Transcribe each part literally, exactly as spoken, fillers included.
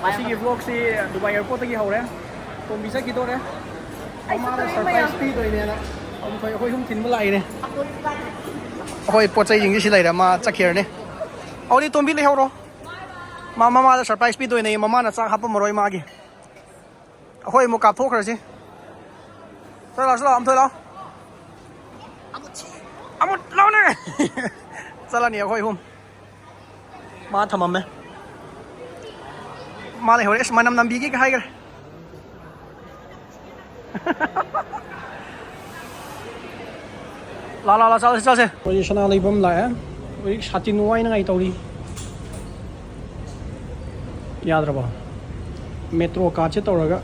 ꯉꯁꯤꯒꯤ vlogꯁꯤ ꯗꯨꯕꯥꯏ airportꯇꯒꯤ ꯍꯧꯔꯦ꯫ ꯇꯣꯝꯕꯤ ꯆꯠꯈꯤꯗꯣꯔꯦ꯫ ꯃꯃꯥꯅ surprise ꯄꯤꯗꯣꯏꯅꯦꯅ ꯑꯩꯈꯣꯏ ꯑꯩꯈꯣꯏ ꯑꯍꯨꯝ ꯊꯤꯟꯕ ꯂꯥꯛꯏꯅꯦ꯫ ꯑꯩꯈꯣꯏ ꯄꯣꯠ ꯆꯩꯁꯤꯡꯁꯤ ꯁꯤ ꯂꯩꯔꯦ, ꯃꯥ ꯆꯠꯈꯤꯔꯅꯤ꯫ ꯑꯧꯗꯤ ꯇꯣꯝꯕꯤ ꯂꯩꯍꯧꯔꯣ꯫ ꯃꯥ ꯃꯃꯥꯗ surprise ꯄꯤꯗꯣꯏꯅꯦ, ꯃꯃꯥꯅ ꯆꯥꯛ ꯍꯥꯞꯄꯝꯃꯔꯣꯏ ꯃꯥꯒꯤ꯫ ꯑꯩꯈꯣꯏ ꯑꯃꯨꯛ ꯀꯥꯞꯊꯣꯛꯈ꯭ꯔꯁꯤ꯫ ꯆꯠꯂꯣ, ꯆꯠꯂꯣ, ꯑꯃꯨꯛ ꯊꯣꯛꯂꯛꯑꯣ꯫ ꯑꯃꯨꯛ ꯂꯥꯎꯅꯦ꯫ ꯆꯠꯂꯅꯤ ꯑꯩꯈꯣꯏ ꯑꯍꯨꯝ꯫ ꯃꯥ ꯊꯝꯃꯝꯃꯦ꯫ ꯃꯥ ꯂꯩꯍꯧꯔꯦ꯫ ꯑꯁ, ꯃꯅꯝ ꯅꯝꯕꯤꯒꯦ ꯍꯥꯏꯈ꯭ꯔꯦ꯫ ꯂꯥ, ꯂꯥ, ꯂꯥ, ꯆꯠꯂꯁꯤ, ꯆꯠꯂꯁꯤ꯫ ꯑꯩꯈꯣꯏ ꯁꯅꯥ ꯂꯩꯕꯝ ꯂꯥꯛꯑꯦ꯫ ꯍꯧꯖꯤꯛ ꯁꯥꯇꯤꯟ ꯋꯥꯏꯅꯉꯥꯏ ꯇꯧꯔꯤ꯫ ꯌꯥꯗ꯭ꯔꯕꯣ? Metro cardꯁꯦ ꯇꯧꯔꯒ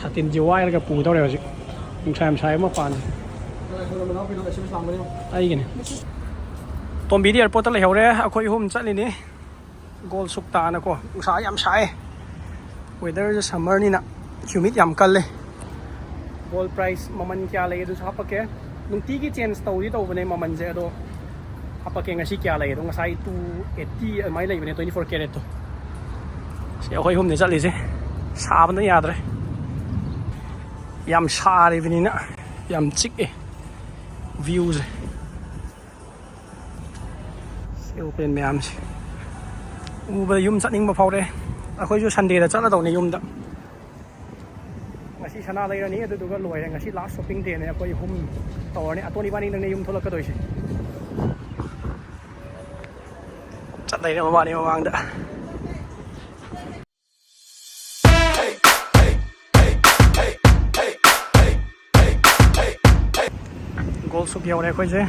ꯁꯥꯇꯤꯟꯁꯦ ꯋꯥꯏꯔꯒ ꯄꯨꯒꯗꯧꯔꯦ ꯍꯧꯖꯤꯛ꯫ ꯅꯨꯡꯁꯥ ꯌꯥꯝ ꯁꯥꯏ ꯃꯄꯥꯟꯁꯦ꯫ ꯑꯩꯒꯤꯅꯦ꯫ ꯇꯣꯝꯕꯤꯗꯤ airportꯇ ꯂꯩꯍꯧꯔꯦ, ꯑꯩꯈꯣꯏ ꯑꯍꯨꯝ ꯆꯠꯂꯤꯅꯤ꯫ ꯒꯣꯜ ꯁꯨꯛ ꯇꯥꯅꯀꯣ꯫ ꯅꯨꯡꯁꯥ ꯌꯥꯝ ꯁꯥꯏ꯫ Weatherꯁꯦ summerꯅꯤꯅ humid ꯌꯥꯝ ꯀꯜꯂꯦ꯫ Gold price ꯃꯃꯜ ꯀꯌꯥ ꯂꯩ ꯑꯗꯨꯁꯨ ꯍꯥꯄꯛꯀꯦ꯫ ꯅꯨꯡꯇꯤꯒꯤ change ꯇꯧꯗꯤ ꯇꯧꯕꯅꯦ ꯃꯃꯜꯁꯦ, ꯑꯗꯣ ꯍꯥꯄꯛꯀꯦ ꯉꯁꯤ ꯀꯌꯥ ꯂꯩ ꯑꯗꯣ꯫ ꯉꯁꯥꯏ two eighty ꯑꯗꯨꯃꯥꯏꯅ ꯂꯩꯕꯅꯦ, twenty four caratꯇꯣ꯫ ꯁꯤ ꯑꯩꯈꯣꯏ ꯑꯍꯨꯝꯅꯦ ꯆꯠꯂꯤꯁꯦ꯫ ꯁꯥꯕꯅ ꯌꯥꯗ꯭ꯔꯦ꯫ ꯌꯥꯝ ꯁꯥꯔꯤꯕꯅꯤꯅ ꯌꯥꯝ ꯆꯤꯛꯑꯦ viewꯁꯦ꯫ ꯁꯤ open ꯃꯌꯥꯝꯁꯦ ꯎꯕꯗ ꯌꯨꯝ ꯆꯠꯅꯤꯡꯕ ꯐꯥꯎꯔꯛꯑꯦ꯫ ꯑꯩꯈꯣꯏꯁꯨ Sundayꯗ ꯆꯠꯂꯗꯧꯅꯦ ꯌꯨꯝꯗ꯫ ꯉꯁꯤ ꯁꯅꯥ ꯂꯩꯔꯅꯤ, ꯑꯗꯨꯗꯨꯒ ꯂꯣꯏꯔꯦ꯫ ꯉꯁꯤ last shopping dayꯅꯦ, ꯑꯩꯈꯣꯏ ꯑꯍꯨꯝ ꯇꯧꯔꯅꯤ꯫ ꯑꯇꯣꯟ ꯏꯕꯥꯅꯤꯗꯪꯅꯦ ꯌꯨꯝ ꯊꯣꯛꯂꯛꯀꯗꯣꯏꯁꯦ꯫ ꯆꯠ ꯂꯩꯔꯦ ꯃꯕꯥꯅꯤ ꯃꯃꯥꯡꯗ꯫ ꯒꯣꯜ ꯁꯨꯛ ꯌꯧꯔꯦ ꯑꯩꯈꯣꯏꯁꯦ꯫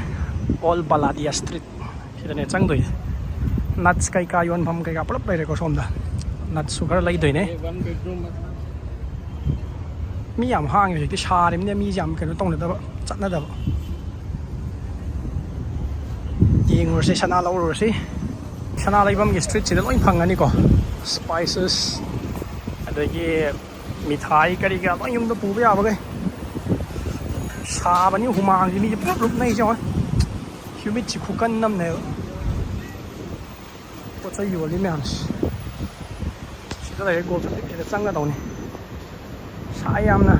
Old Baladia Street ꯁꯤꯗꯅꯦ ꯆꯪꯗꯣꯏꯁꯦ꯫ Nuts ꯀꯩꯀꯥ ꯌꯣꯟꯐꯝ ꯀꯩꯀꯥ ꯄꯨꯂꯞ ꯂꯩꯔꯦꯀꯣ ꯁꯣꯝꯗ꯫ Nutsꯁꯨ ꯈꯔ ꯂꯩꯗꯣꯏꯅꯦ꯫ ꯃꯤ ꯌꯥꯝ ꯍꯥꯡꯉꯦ ꯍꯧꯖꯤꯛꯇꯤ, ꯁꯥꯔꯤꯕꯅꯤꯅ ꯃꯤꯁꯦ ꯌꯥꯝ ꯀꯩꯅꯣ ꯇꯧꯅꯗꯕ, ꯆꯠꯅꯗꯕ꯫ ꯌꯦꯡꯉꯨꯔꯁꯤ, ꯁꯅꯥ ꯂꯧꯔꯨꯔꯁꯤ꯫ ꯁꯅꯥ ꯂꯩꯐꯝꯒꯤ streetꯁꯤꯗ ꯂꯣꯏ ꯐꯪꯒꯅꯤꯀꯣ꯫ Spices, ꯑꯗꯒꯤ ꯃꯤꯊꯥꯏ ꯀꯔꯤ ꯀꯔꯥ ꯂꯣꯏ ꯌꯨꯝꯗ ꯄꯨꯕ ꯌꯥꯕꯈꯩ꯫ ꯁꯥꯕꯅꯤ, ꯍꯨꯃꯥꯡꯁꯤ ꯃꯤꯁꯦ ꯄꯨꯂꯞ ꯂꯨꯞꯅꯩꯁꯦ ꯌꯦꯡꯉꯣ꯫ Humidꯁꯤ ꯈꯨꯀꯟ ꯑꯃꯅꯦꯕ꯫ ꯄꯣꯠ ꯆꯩ ꯌꯣꯜꯂꯤ ꯃꯌꯥꯝꯁꯦ꯫ ꯁꯤ ꯂꯩꯔꯦ, ꯒꯣꯜ ꯆꯠꯂꯤꯁꯤꯗ ꯆꯪꯒꯗꯧꯅꯤ꯫ ꯁꯥꯏ ꯌꯥꯝꯅ꯫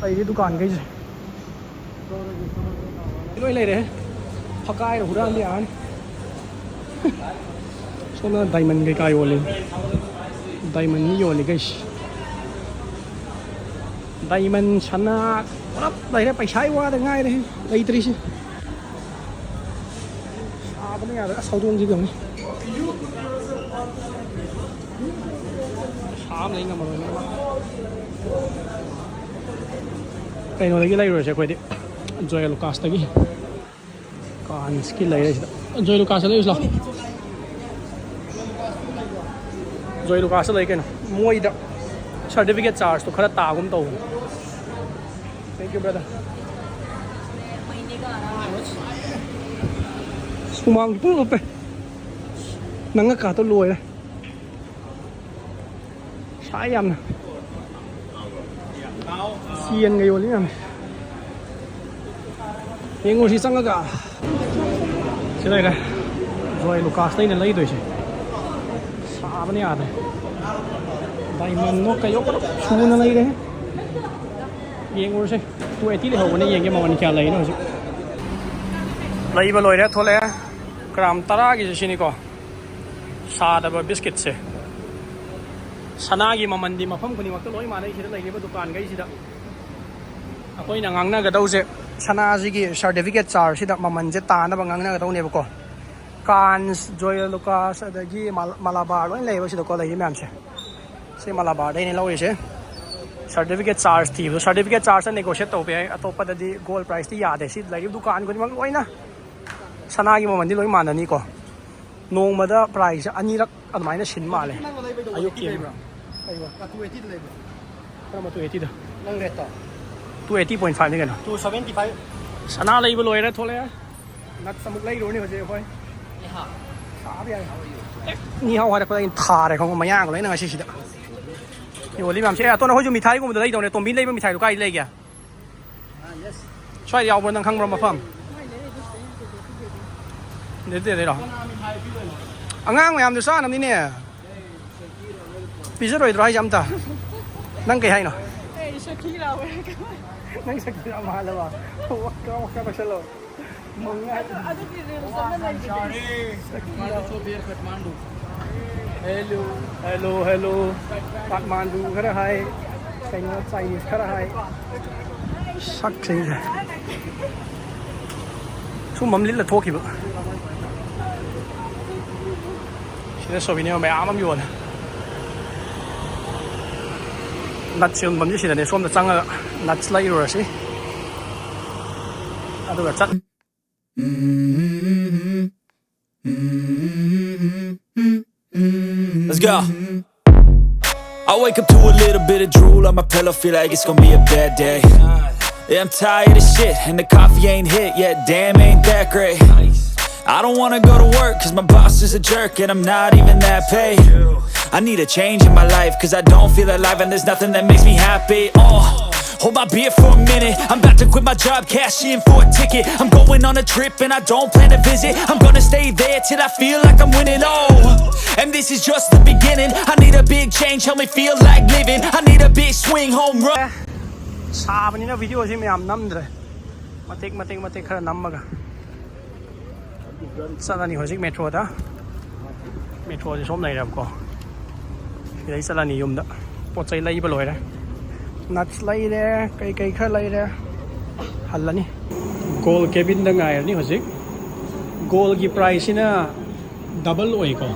ꯂꯩꯔꯤ ꯗꯨꯀꯥꯟꯈꯩꯁꯦ꯫ ꯂꯣꯏ ꯂꯩꯔꯦ꯫ ꯐꯀꯥꯏꯔ ꯍꯨꯔꯥꯟꯕ ꯌꯥꯔꯅꯤ꯫ ꯁꯣꯝꯗ ꯗꯥꯏꯃꯟ ꯀꯩꯀꯥ ꯌꯣꯜꯂꯤ꯫ ꯗꯥꯏꯃꯟ ꯌꯣꯜꯂꯤ ꯀꯩꯁꯤ꯫ ꯗꯥꯏꯃꯟ, ꯁꯅꯥ ꯄꯨꯂꯞ ꯂꯩꯔꯦ꯫ ꯄꯩꯁꯥꯒꯤ ꯋꯥꯗ ꯉꯥꯏꯔꯦ ꯂꯩꯇ꯭ꯔꯤꯁꯦ꯫ ꯁꯥꯕꯅ ꯌꯥꯗ꯭ꯔꯦ꯫ ꯑꯁ, ꯍꯧꯗꯣꯡꯁꯤ ꯌꯦꯡꯉꯨꯅꯦ꯫ ꯁꯥ ꯑꯃ ꯂꯩ ꯉꯝꯃꯔꯣꯏ꯫ ꯀꯩꯅꯣꯗꯒꯤ ꯂꯩꯔꯨꯔꯁꯦ ꯑꯩꯈꯣꯏꯗꯤ, ꯖꯣꯌꯥ ꯂꯨꯀꯥꯁꯇꯒꯤ꯫ ꯀꯥꯟꯁꯀꯤ ꯂꯩꯔꯦ ꯁꯤꯗ꯫ ꯖꯣꯌꯥ ꯂꯨꯀꯥꯁꯇ ꯂꯩꯔꯨꯁꯤ ꯂꯥꯎ꯫ ꯖꯣꯌꯥ ꯂꯨꯀꯥꯁꯇ ꯂꯩ ꯀꯩꯅꯣ꯫ ꯃꯣꯏꯗ ꯁꯥꯔꯇꯤꯐꯤꯀꯦꯠ ꯆꯥꯔꯖꯇꯣ ꯈꯔ ꯇꯥꯒꯨꯝ ꯇꯧꯕꯅꯤ꯫ Thank you, brother. ꯁꯨꯃꯥꯡ ꯄꯨꯡ ꯂꯨꯞꯄꯦ꯫ ꯅꯪ ꯉꯛꯀꯥꯗꯣ ꯂꯣꯏꯔꯦ꯫ ꯁꯥꯏ ꯌꯥꯝꯅ꯫ ꯆꯦꯟꯒ ꯌꯣꯜꯂꯤ ꯌꯥꯝꯅ꯫ ꯌꯦꯡꯉꯨꯁꯤ ꯆꯪꯉꯒ꯫ ꯁꯤ ꯂꯩꯔꯦ꯫ ꯖꯣꯌꯥ ꯂꯨꯀꯥꯁꯇ ꯑꯩꯅ ꯂꯩꯗꯣꯏꯁꯦ꯫ ꯁꯥꯕꯅ ꯌꯥꯗ꯭ꯔꯦ꯫ ꯗꯥꯏꯃꯟꯗꯣ ꯀꯩꯌꯣ ꯄꯨꯂꯞ ꯁꯨꯅ ꯂꯩꯔꯦ꯫ ꯌꯦꯡꯉꯨꯔꯁꯦ꯫ Two eighty ꯂꯩꯍꯧꯕꯅꯦ, ꯌꯦꯡꯒꯦ ꯃꯃꯜ ꯀꯌꯥ ꯂꯩꯅꯣ ꯍꯧꯖꯤꯛ꯫ ꯂꯩꯕ ꯂꯣꯏꯔꯦ, ꯊꯣꯛꯂꯛꯑꯦ꯫ ꯒ꯭ꯔꯥꯝ ꯇꯔꯥꯒꯤꯁꯦ ꯁꯤꯅꯤꯀꯣ꯫ ꯁꯥꯗꯕ ꯕꯤꯁꯀꯤꯠꯁꯦ꯫ ꯁꯅꯥꯒꯤ ꯃꯃꯜꯗꯤ ꯃꯐꯝ ꯈꯨꯗꯤꯡꯃꯛꯇ ꯂꯣꯏ ꯃꯥꯟꯅꯩ, ꯁꯤꯗ ꯂꯩꯔꯤꯕ ꯗꯨꯀꯥꯟꯈꯩꯁꯤꯗ꯫ ꯑꯩꯈꯣꯏꯅ ꯉꯥꯡꯅꯒꯗꯧꯁꯦ ꯁꯅꯥꯁꯤꯒꯤ ꯁꯥꯔꯇꯤꯐꯤꯀꯦꯠ ꯆꯥꯔꯖꯁꯤꯗ ꯃꯃꯜꯁꯦ ꯇꯥꯅꯕ ꯉꯥꯡꯅꯒꯗꯧꯅꯦꯕꯀꯣ꯫ ꯀꯥꯟꯁ, ꯖꯣꯌꯥ ꯂꯨꯀꯥꯁ, ꯑꯗꯒꯤ ꯃꯥ-, ꯃꯥꯂꯥꯕꯥꯔ ꯂꯣꯏ ꯂꯩꯌꯦꯕ ꯁꯤꯗꯀꯣ, ꯂꯩꯔꯤ ꯃꯌꯥꯝꯁꯦ꯫ ꯁꯤ ꯃꯥꯂꯥꯕꯥꯔꯗꯩꯅꯦ ꯂꯧꯔꯤꯁꯦ꯫ ꯁꯥꯔꯇꯤꯐꯤꯀꯦꯠ ꯆꯥꯔꯖ ꯊꯤꯕꯗꯣ, ꯁꯥꯔꯇꯤꯐꯤꯀꯦꯠ ꯆꯥꯔꯖꯇ ꯅꯦꯒꯣꯁꯤꯌꯦꯠ ꯇꯧꯕ ꯌꯥꯏ, ꯑꯇꯣꯞꯄꯗꯗꯤ ꯒꯣꯜ ꯄ꯭ꯔꯥꯏꯁꯇꯤ ꯌꯥꯗꯦ꯫ ꯁꯤ ꯂꯩꯔꯤꯕ ꯗꯨꯀꯥꯟ ꯈꯨꯗꯤꯡꯃꯛ ꯂꯣꯏꯅ ꯁꯅꯥꯒꯤ ꯃꯃꯜꯗꯤ ꯂꯣꯏ ꯃꯥꯟꯅꯅꯤꯀꯣ꯫ ꯅꯣꯡꯃꯗ ꯄ꯭ꯔꯥꯏꯁꯁꯦ ꯑꯅꯤꯔꯛ ꯑꯗꯨꯃꯥꯏꯅ ꯁꯤꯟ ꯃꯥꯜꯂꯦ꯫ ꯑꯌꯨꯛꯀꯤ ꯑꯃ꯫ ꯀꯩꯕ? ꯀꯔꯝꯕ two eightyꯗ? Two eightyꯗ꯫ ꯅꯪ ꯔꯦꯠꯇꯣ? Two eighty point fiveꯅꯤ ꯀꯩꯅꯣ꯫ Two seventy five꯫ ꯁꯅꯥ ꯂꯩꯕ ꯂꯣꯏꯔꯦ, ꯊꯣꯛꯂꯛꯑꯦ꯫ ꯅꯠꯁ ꯑꯃꯨꯛ ꯂꯩꯔꯨꯔꯅꯤ ꯍꯧꯖꯤꯛ ꯑꯩꯈꯣꯏ꯫ ꯁꯥꯕ ꯌꯥꯏ꯫ ꯑꯦ, ꯅꯤꯍꯥꯎ ꯍꯥꯏꯔꯛꯄꯗ ꯑꯩꯅ ꯊꯥꯔꯦ ꯈꯪꯕ, ꯃꯌꯥꯡꯒ ꯂꯣꯏꯅ ꯉꯁꯤꯁꯤꯗ꯫ ꯌꯣꯜꯂꯤ ꯃꯌꯥꯝꯁꯦ꯫ ꯑꯦ, ꯑꯇꯣꯟ, ꯑꯩꯈꯣꯏꯁꯨ ꯃꯤꯊꯥꯏꯒꯨꯝꯕꯗ ꯂꯩꯗꯧꯅꯦ꯫ ꯇꯣꯝꯕꯤ ꯂꯩꯕ ꯃꯤꯊꯥꯏꯗꯣ ꯀꯥꯏꯗ ꯂꯩꯒꯦ? ꯁ꯭ꯋꯥꯏꯗ ꯌꯥꯎꯕ꯭ꯔꯣ? ꯅꯪ ꯈꯪꯕ꯭ꯔꯣ ꯃꯐꯝ? ꯑꯗꯨꯗꯩꯔꯣ? ꯑꯉꯥꯡ ꯃꯌꯥꯝꯗꯣ ꯆꯥꯅꯕꯅꯤꯅꯦ꯫ ꯄꯤꯖꯔꯣꯏꯗ꯭ꯔꯣ ꯍꯥꯏꯁꯦ ꯑꯝꯇ? ꯅꯪ ꯀꯩ ꯍꯥꯏꯅꯣ? ꯑꯩ ꯁꯈꯤ ꯂꯥꯎꯋꯦ꯫ ꯅꯪ ꯁꯛꯇꯤ ꯌꯥꯝ ꯃꯥꯜꯂꯕ? ꯋꯥ ꯀ ꯋꯥ ꯀ ꯇꯧꯁꯜꯂꯣ꯫ ꯃꯉꯥ꯫ ꯑꯗꯨꯒꯤ ꯔꯤꯜꯁ ꯑꯃ ꯂꯩꯕꯗꯣ꯫ Kathmandu, so there Kathmandu. Hello. Hello hello. Kathmandu ꯈꯔ ꯍꯥꯏ, ꯀꯩꯅꯣ ꯆꯥꯏꯅꯤꯁ ꯈꯔ ꯍꯥꯏ꯫ ꯁꯛꯁꯤꯡꯁꯦ ꯁꯨꯝꯕ ꯑꯃ ꯂꯤꯠꯂ ꯊꯣꯛꯈꯤꯕ꯫ ꯁꯤꯗ ꯁꯣꯚꯤꯅꯤꯌꯔ ꯃꯌꯥꯝ ꯑꯃ ꯌꯣꯜꯂꯦ꯫ ꯅꯠꯁ ꯌꯣꯟꯐꯝꯁꯦ ꯁꯤꯗꯅꯦ꯫ ꯁꯣꯝꯗ ꯆꯪꯉꯒ ꯅꯠꯁ ꯂꯩꯔꯨꯔꯁꯤ꯫ ꯑꯗꯨꯒ ꯆꯠ Let's go. I wake up to a little bit of drool on my pillow, feel like it's gonna be a bad day. Yeah, I'm tired of shit, and the coffee ain't hit yet. Damn, ain't that great. I don't wanna go to work, cause my boss is a jerk, and I'm not even that paid. I need a change in my life, cause I don't feel alive, and there's nothing that makes me happy. Oh, hold my beer for a minute. I'm about to quit my job, cash in for a ticket. I'm going on a trip, and I don't plan to visit. I'm gonna stay there till I feel like I'm winning. Oh, and this is just the beginning. I need a big change, help me feel like living. I need a big swing, home run. ꯁꯥꯕꯅꯤꯅ ꯚꯤꯗꯤꯑꯣꯁꯤ ꯃꯌꯥꯝ ꯅꯝꯗ꯭ꯔꯦ꯫ ꯃꯇꯦꯛ ꯃꯇꯦꯛ ꯃꯇꯦꯛ ꯈꯔ ꯅꯝꯃꯒ ꯆꯠꯂꯅꯤ ꯍꯧꯖꯤꯛ ꯃꯦꯇ꯭ꯔꯣꯗ꯫ ꯃꯦꯇ꯭ꯔꯣꯁꯦ ꯁꯣꯝ ꯂꯩꯔꯦꯕꯀꯣ꯫ ꯁꯤꯗꯩ ꯆꯠꯂꯅꯤ ꯌꯨꯝꯗ꯫ ꯄꯣꯠ ꯆꯩ ꯂꯩꯕ ꯂꯣꯏꯔꯦ꯫ ꯅꯠꯁ ꯂꯩꯔꯦ, ꯀꯩꯀꯩ ꯈꯔ ꯂꯩꯔꯦ꯫ ꯍꯜꯂꯅꯤ꯫ ꯒꯣꯜ ꯀꯦꯕꯤꯟꯗ ꯉꯥꯏꯔꯅꯤ ꯍꯧꯖꯤꯛ꯫ ꯒꯣꯜꯒꯤ ꯄ꯭ꯔꯥꯏꯁꯁꯤꯅ ꯗꯕꯜ ꯑꯣꯏꯀꯣ꯫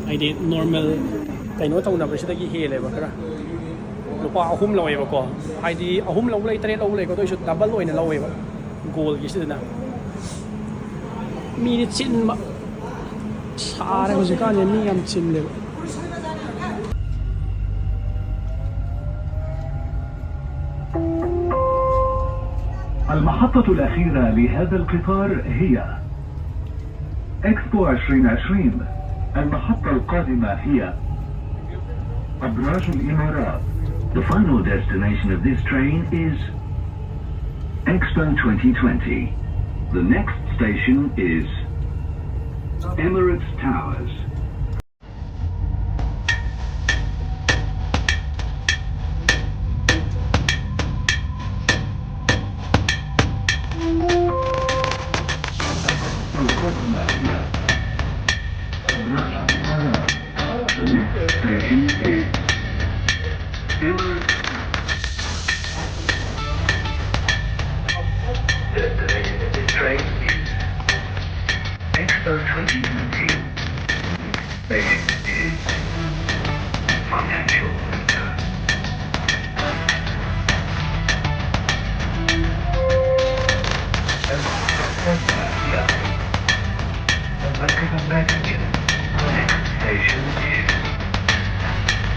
ꯍꯥꯏꯗꯤ ꯅꯣꯔꯃꯦꯜ ꯀꯩꯅꯣ ꯇꯧꯅꯕꯁꯤꯗꯒꯤ ꯍꯦꯜꯂꯦꯕ ꯈꯔ꯫ ꯂꯨꯄꯥ ꯑꯍꯨꯝ ꯂꯧꯋꯦꯕꯀꯣ꯫ ꯍꯥꯏꯗꯤ ꯑꯍꯨꯝ ꯂꯧꯕ ꯂꯩ, ꯇꯔꯦꯠ ꯂꯧꯕ ꯂꯩꯀꯣ꯫ ꯑꯗꯨ ꯑꯣꯏꯁꯨ ꯗꯕꯜ ꯑꯣꯏꯅ ꯂꯧꯋꯦꯕ ꯒꯣꯜꯒꯤꯁꯤꯗꯅ꯫ ꯃꯤꯗꯤ ꯆꯤꯟꯕ꯫ ꯁꯥꯔꯦ ꯍꯧꯖꯤꯛꯀꯥꯟꯁꯦ, ꯃꯤ ꯌꯥꯝ ꯆꯤꯜꯂꯦꯕ꯫ المحطة الأخيرة لهذا القطار هي إكسبو عشرين عشرين. المحطة القادمة هي أبراج الإمارات. The final destination of this train is Expo twenty twenty. The next station is Emirates Towers. Welcome back to the next station is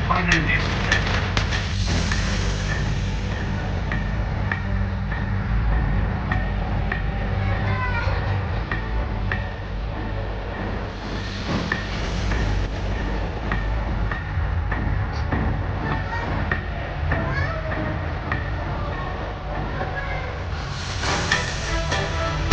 One Engine.